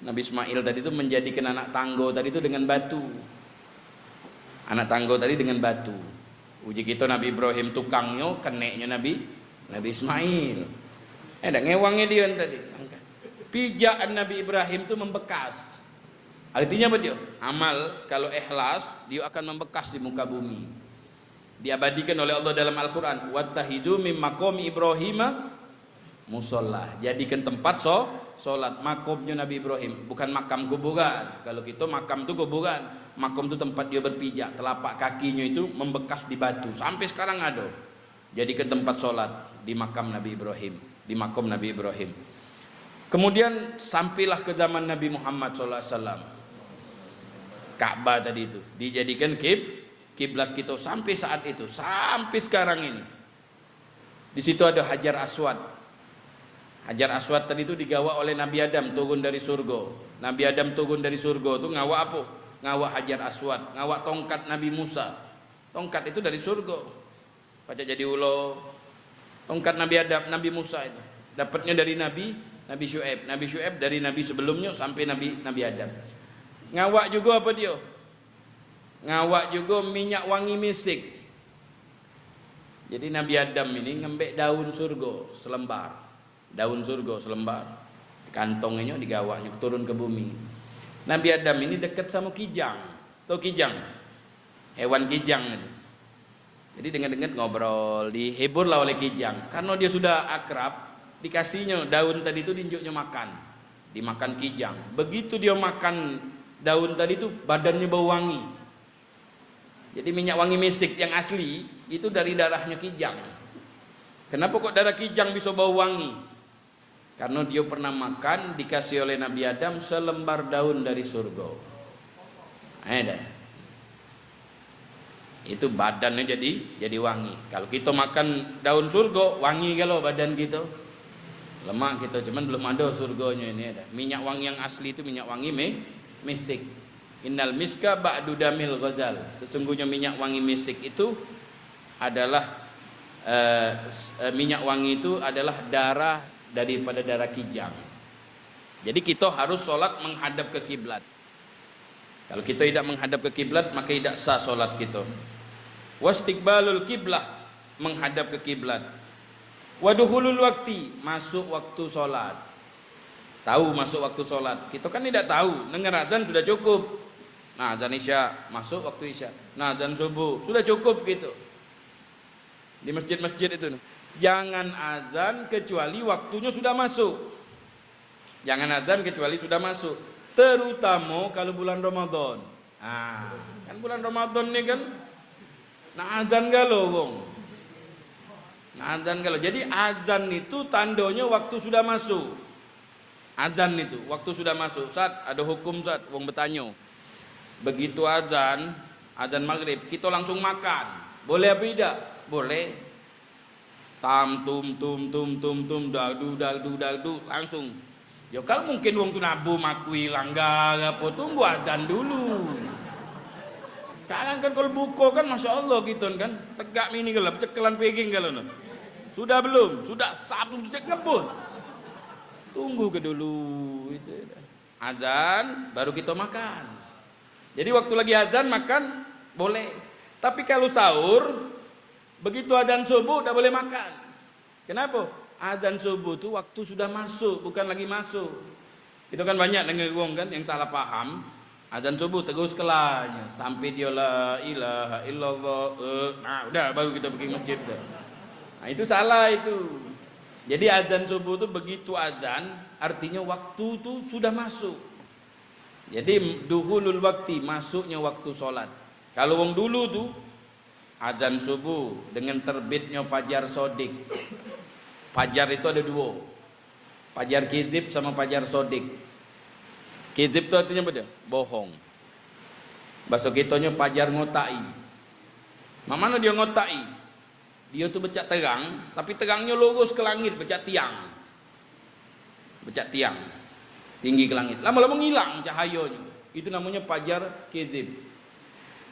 Nabi Ismail tadi tu menjadikan anak tanggo tadi tu dengan batu. Anak tanggo tadi dengan batu. Uji kito Nabi Ibrahim tukangnyo, keneknyo Nabi, Nabi Ismail. Eh, dak ngewangnyo dia tadi. Pijakan Nabi Ibrahim tu membekas. Artinya apa dia? Amal kalau ikhlas, dia akan membekas di muka bumi. Diabadikan oleh Allah dalam Al-Quran, "Wattakhidzu min maqami Ibrahima musalla." Jadikan tempat so, solat. Makomnya Nabi Ibrahim, bukan makam kuburan. Kalau kita makam tu kuburan, makom tu tempat dia berpijak, telapak kakinya itu membekas di batu. Sampai sekarang ada. Jadikan tempat solat di makam Nabi Ibrahim, di makom Nabi Ibrahim. Kemudian sampailah ke zaman Nabi Muhammad sallallahu alaihi wasallam. Ka'bah tadi itu dijadikan kib-, kiblat kita sampai saat itu, sampai sekarang ini. Di situ ada Hajar Aswad. Hajar Aswad tadi tu digawa oleh Nabi Adam turun dari surga. Nabi Adam turun dari surga tu ngawa apa? Ngawa Hajar Aswad, ngawa tongkat Nabi Musa. Tongkat itu dari surga. Pacak jadi ulo. Tongkat Nabi Adam, Nabi Musa itu. Dapatnya dari Nabi, Nabi Syu'aib. Nabi Syu'aib dari Nabi sebelumnya sampai Nabi, Nabi Adam. Ngawa juga apa dia? Ngawa juga minyak wangi misik. Jadi Nabi Adam ini ngembek daun surga selembar. Daun surga selembar. Kantongnyo, digawaknyo turun ke bumi. Nabi Adam ini deket samo kijang. Tau kijang? Hewan kijang itu. Jadi denget-denget ngobrol, dihiburlah oleh kijang. Karena dia sudah akrab, dikasihnya daun tadi tu, diinjuknya makan. Dimakan kijang. Begitu dia makan daun tadi tu, badannya bau wangi. Jadi minyak wangi misik yang asli itu dari darahnya kijang. Kenapa kok darah kijang bisa bau wangi? Karena dia pernah makan, dikasih oleh Nabi Adam selembar daun dari surga. Eh dah. Itu badannya jadi jadi wangi. Kalau kita makan daun surga, wangi kalau badan kita. Lemak kita, cuman belum ada surganya ini ada. Minyak wangi yang asli itu minyak wangi mi- misik. Innal miska ba'du damil ghazal. Sesungguhnya minyak wangi misik itu adalah, eh, s- eh, minyak wangi itu adalah darah daripada darah kijang. Jadi kita harus sholat menghadap ke kiblat. Kalau kita tidak menghadap ke kiblat, maka tidak sah sholat kita. Wastiqbalul kiblah, menghadap ke kiblat. Waduhulul wakti, masuk waktu sholat. Tahu masuk waktu sholat. Kita kan tidak tahu. Dengar azan sudah cukup. Nah, azan isya, masuk waktu isya. Nah, azan subuh, sudah cukup gitu. Di masjid-masjid itu. Jangan azan kecuali waktunya sudah masuk. Jangan azan kecuali sudah masuk. Terutama kalau bulan Ramadan. Ah, kan bulan Ramadan ni kan. Nak azan galo wong. Nak azan galo. Jadi azan itu tandanya waktu sudah masuk. Azan itu waktu sudah masuk. Sat, ada hukum sat, wong betanyo. Begitu azan, azan maghrib, kita langsung makan. Boleh apa tidak? Boleh. Tam tum tum tum tum tum, dagdu dagdu dagdu, langsung. Yo kal mungkin wong tu nabo makui langgar apo, tunggu azan dulu. Sekarang kan kalau buko kan masya Allah gitu kan, tegak mini galo, cekelan piring galo no. Sudah belum? Sudah, satu cek ngebut. Tunggu ke dulu itu. Azan baru kita makan. Jadi waktu lagi azan makan boleh. Tapi kalau sahur, begitu azan subuh dak boleh makan. Kenapa? Azan subuh tu waktu sudah masuk, bukan lagi masuk. Itu kan banyak dengar wong kan yang salah paham. Azan subuh terus kelanya sampai dia la ilaha illallah. Eh, nah, udah baru kita pergi masjid tu. Nah, itu salah itu. Jadi azan subuh tu begitu azan, artinya waktu tu sudah masuk. Jadi duhulul wakti, masuknya waktu solat. Kalau wong dulu tu, azan subuh dengan terbitnya fajar sodik. Fajar itu ada dua. Fajar kizib sama fajar sodik. Kizib tu artinya apa dia? Bohong. Bahasa kitanya fajar ngotai. Mak mana dia ngotai? Dia tu becak terang, tapi terangnyo lurus ke langit, becak tiang. Becak tiang. Tinggi ke langit. Lama-lama ngilang cahayonyo. Itu namonyo fajar kizib.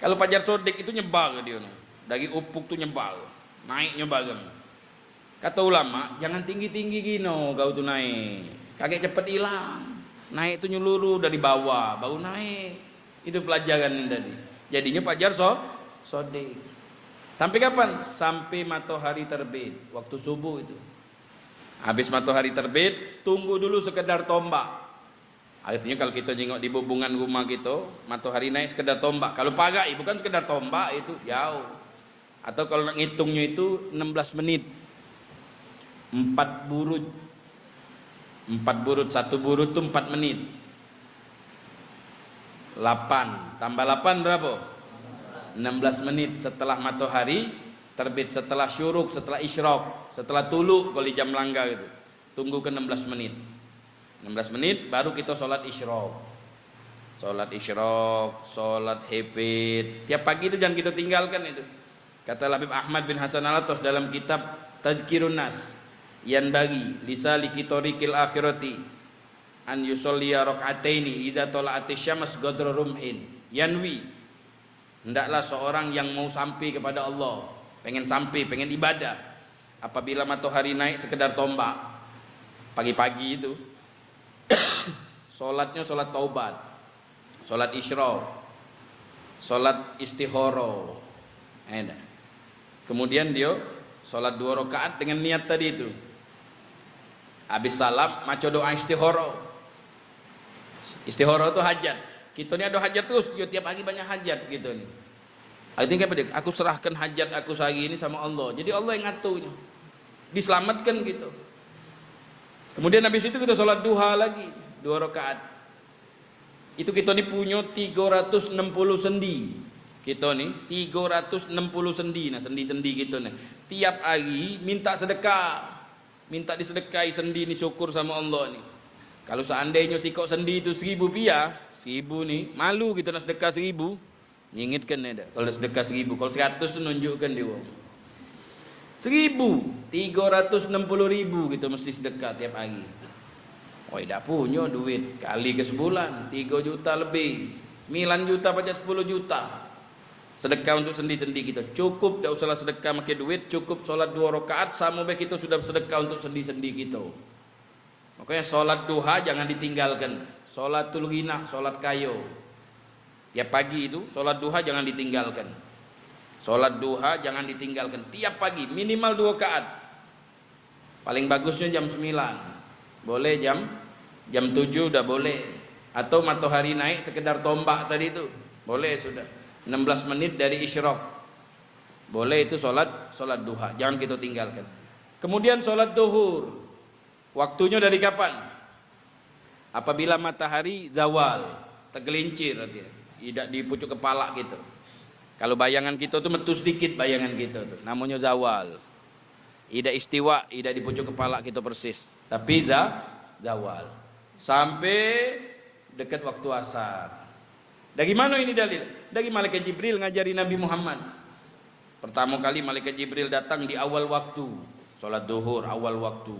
Kalau fajar sodik itu nyebar dia tu. Dari ufuk tu nyebar. Naiknyo bareng. Kato ulama, jangan tinggi-tinggi gino kau tu naik. Kagek cepet ilang. Naik tu nyeluru dari bawah, baru naik. Itu pelajaran yang tadi. Jadinyo fajar so, sodik. Sampai kapan? Sampai matohari terbit, waktu subuh itu. Habis matohari terbit, tunggu dulu sekedar tombak. Artinya kalau kita jengok di bubungan rumah kita, matohari naik sekedar tombak. Kalau parak, eh, bukan sekedar tombak itu, jauh. Atau kalau nak ngitungnyo itu enam belas menit. Empat burut. Empat burut, satu burut tu empat menit. Lapan. Tambah lapan berapa? Enam belas menit setelah matohari terbit, setelah syuruk, setelah isyrok, setelah tuluk kalau di jam langgar itu. Tunggu ke enam belas menit. Enam belas menit baru kita solat isyrok. Solat isyrok, solat hifid. Tiap pagi itu jangan kita tinggalkan itu. Kata Habib Ahmad bin Hasan Alatas dalam kitab Tazkirun nas, yanbaghi lisaliki tariqil akhirati an yusalliya rak'ataini idza tala'atis syams qadra rumhin, yanwi, hendaklah seorang yang mau sampai kepada Allah, pengen sampai, pengen ibadah, apabila matahari naik sekedar tombak pagi-pagi itu, sholatnya sholat taubat, sholat isyraq, sholat istihara. Eh, dah. Kemudian dia sholat dua rakaat dengan niat tadi itu. Habis salam, maca doa istihara. Istihara tu hajat. Kita ni ada hajat terus, yo tiap hari banyak hajat kita ni. Artinya apa dia? Aku serahkan hajat aku sehari ini sama Allah. Jadi Allah yang ngaturnya. Diselamatkan kita. Kemudian habis itu kita sholat duha lagi, dua rakaat. Itu kita ni punya tiga ratus enam puluh sendi. Kita ni tiga ratus enam puluh sendi. Nah, sendi-sendi kita ni. Tiap hari minta sedekah. Minta disedekahi sendi ni, syukur sama Allah ni. Kalau seandainya sikok sendi itu seribu pia, seribu ni, malu kita nak sedekah seribu. Nyingitkan dah. Kalau sedekah seribu, kalau seratus tu nunjukkan dia wong. Seribu, tiga ratus enam puluh ribu kita mesti sedekah tiap hari. Oi, dak punya duit, kali ke sebulan, tiga juta lebih. Sembilan juta pacak sepuluh juta. Sedekah untuk sendi-sendi kita. Cukup, dak usahlah sedekah makai duit, cukup sholat dua rakaat, sama bae kita sudah sedekah untuk sendi-sendi kita. Makanya sholat duha jangan ditinggalkan. Sholatul ghina, sholat kayo. Tiap pagi itu, sholat duha jangan ditinggalkan. Sholat duha jangan ditinggalkan. Tiap pagi, minimal dua rakaat. Paling bagusnya jam sembilan. Boleh jam jam tujuh udah boleh. Atau matahari naik sekedar tombak tadi itu. Boleh sudah. Enam belas menit dari isyraq. Boleh itu sholat, sholat duha. Jangan kita tinggalkan. Kemudian sholat duhur. Waktunya dari kapan? Apabila matahari zawal, tergelincir dia. Idak di pucuk kepala kita. Kalau bayangan kita tu metu sedikit bayangan kita tu. Namanya zawal. Idak istiwa, idak di pucuk kepala kita persis. Tapi za, zawal. Sampai dekat waktu asar. Dari mana ini dalil? Dari malaikat Jibril ngajari Nabi Muhammad. Pertama kali malaikat Jibril datang di awal waktu. Sholat duhur awal waktu.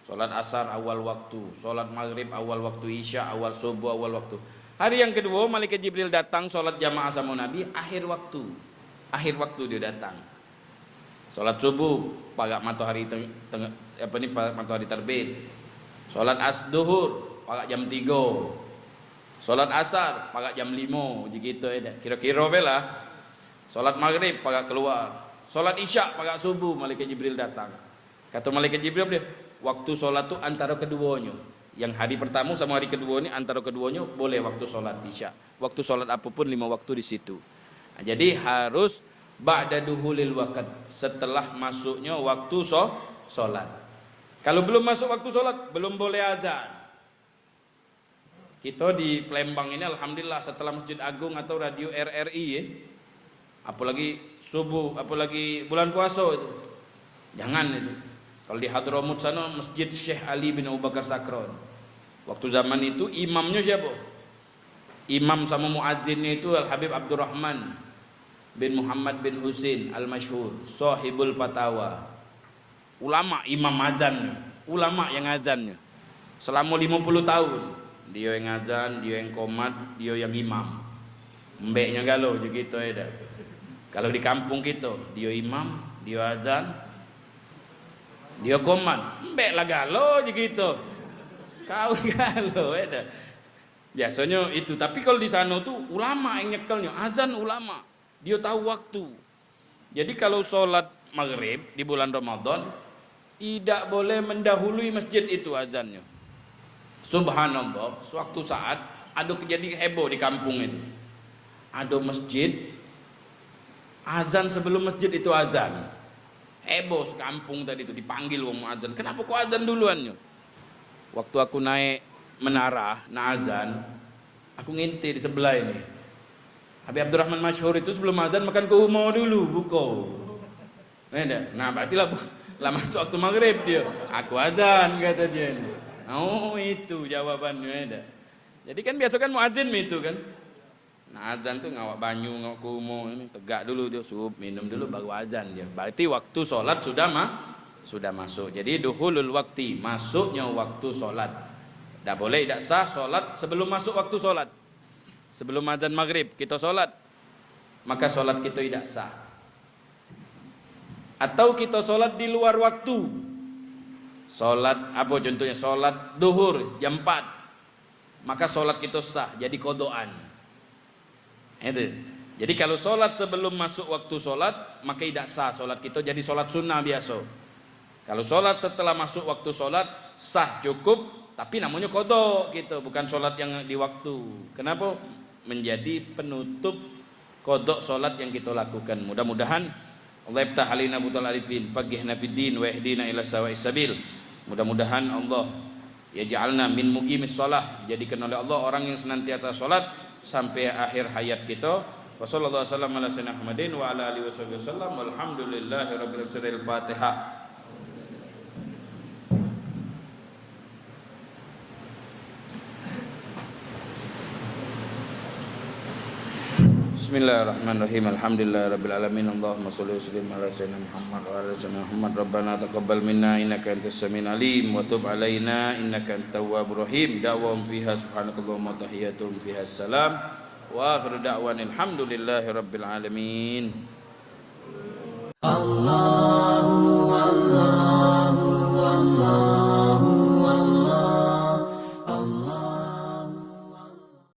Sholat asar awal waktu. Sholat maghrib awal waktu. Isya awal, subuh awal waktu. Hari yang kedua, malaikat Jibril datang sholat jamaah sama Nabi akhir waktu. Akhir waktu dia datang. Sholat subuh, parak matahari teng-, teng-, apa ni, parak matahari terbit. Sholat as-, duhur, parak jam tiga. Sholat asar, parak jam lima. Begitu ya dah. Kira-kira be lah. Sholat maghrib, parak keluar. Sholat isya, parak subuh, malaikat Jibril datang. Kata malaikat Jibril dia, waktu sholat tu antara keduanya. Yang hari pertama sama hari kedua ni antara keduanya boleh waktu sholat isya. Waktu sholat apapun lima waktu di situ. Nah, jadi harus ba'da duhulil waqt, setelah masuknya waktu so-, sholat. Kalau belum masuk waktu sholat, belum boleh azan. Kita di Palembang ini alhamdulillah setelah Masjid Agung atau radio R R I ya. Apalagi subuh, apalagi bulan puasa itu. Jangan itu. Kalau di Hadramut sana Masjid Syekh Ali bin Abu Bakar Sakron. Waktu zaman itu imamnya siapa? Imam sama muazzinnya itu Al Habib Abdurrahman bin Muhammad bin Husin Al Masyhur, Sahibul Fatawa. Ulama imam azan, ulama yang azan. Selama lima puluh tahun, dia yang azan, dia yang komat, dia yang imam. Embeknya galo je kita ya dah. Kalau di kampung kita, dia imam, dia azan, dia komat. Embek lah galo je kita. Kau galo ya dah. Biasanya itu, tapi kalau di sana tu ulama yang nyekelnya, azan ulama. Dia tahu waktu. Jadi kalau sholat maghrib di bulan Ramadan, tidak boleh mendahului masjid itu azannya. Subhanallah, suatu saat ada kejadian heboh di kampung itu. Ada masjid, azan sebelum masjid itu azan. Heboh sekampung tadi tu, dipanggil wong azan. Kenapa kau azan duluannya? Waktu aku naik menara, nak azan, aku ngintip di sebelah ini. Habib Abdurrahman Masyhur itu sebelum azan makan kurma dulu, buka. Ya dah. Nah, berarti lah, lah masuk waktu maghrib dia. Aku azan, kata dia ni. Oh, itu jawabannya, ya dah. Jadi kan biasa kan muazin itu kan. Nah, azan tu ngawak banyu, ngawak kurma ini. Tegak dulu dia, sup, minum dulu, baru azan dia. Berarti waktu sholat sudah ma-, sudah masuk. Jadi duhulul wakti, masuknya waktu sholat. Dak boleh, dak sah sholat sebelum masuk waktu sholat. Sebelum azan maghrib kita sholat, maka sholat kita tidak sah. Atau kita sholat di luar waktu. Sholat apa contohnya? Sholat duhur jam empat, maka sholat kita sah, jadi kodoan. Itu. Jadi kalau sholat sebelum masuk waktu sholat, maka tidak sah sholat kita, jadi sholat sunnah biasa. Kalau sholat setelah masuk waktu sholat, sah, cukup, tapi namanya kodok gitu, bukan sholat yang di waktu. Kenapa? Menjadi penutup kodok sholat yang kita lakukan. Mudah-mudahan Allah yaftah alaina butal arifin, faqihna fid din, wa yahdina ila sawa'is sabil. Mudah-mudahan Allah yaj'alna min muqimis shalah, jadikan oleh Allah orang yang senantiasa sholat sampai akhir hayat kita. Wa sallallahu wasallam ala sayyidina Muhammadin wa ala alihi wasahbihi wasallam. Walhamdulillahi rabbil alamin. Surah Al-Fatihah. Bismillahirrahmanirrahim. Alhamdulillahirabbil alamin. Allahumma shalli wa sallim ala sayyidina Muhammad wa ala ali sayyidina Muhammad. Rabbana taqabbal minna innaka antas samiul alim wa tub alaina innaka antat tawwabur rahim. Da'wahum fiha subhanakallahumma wa tahiyyatuhum fiha salam. Wa akhiru da'wana alhamdulillahi rabbil alamin.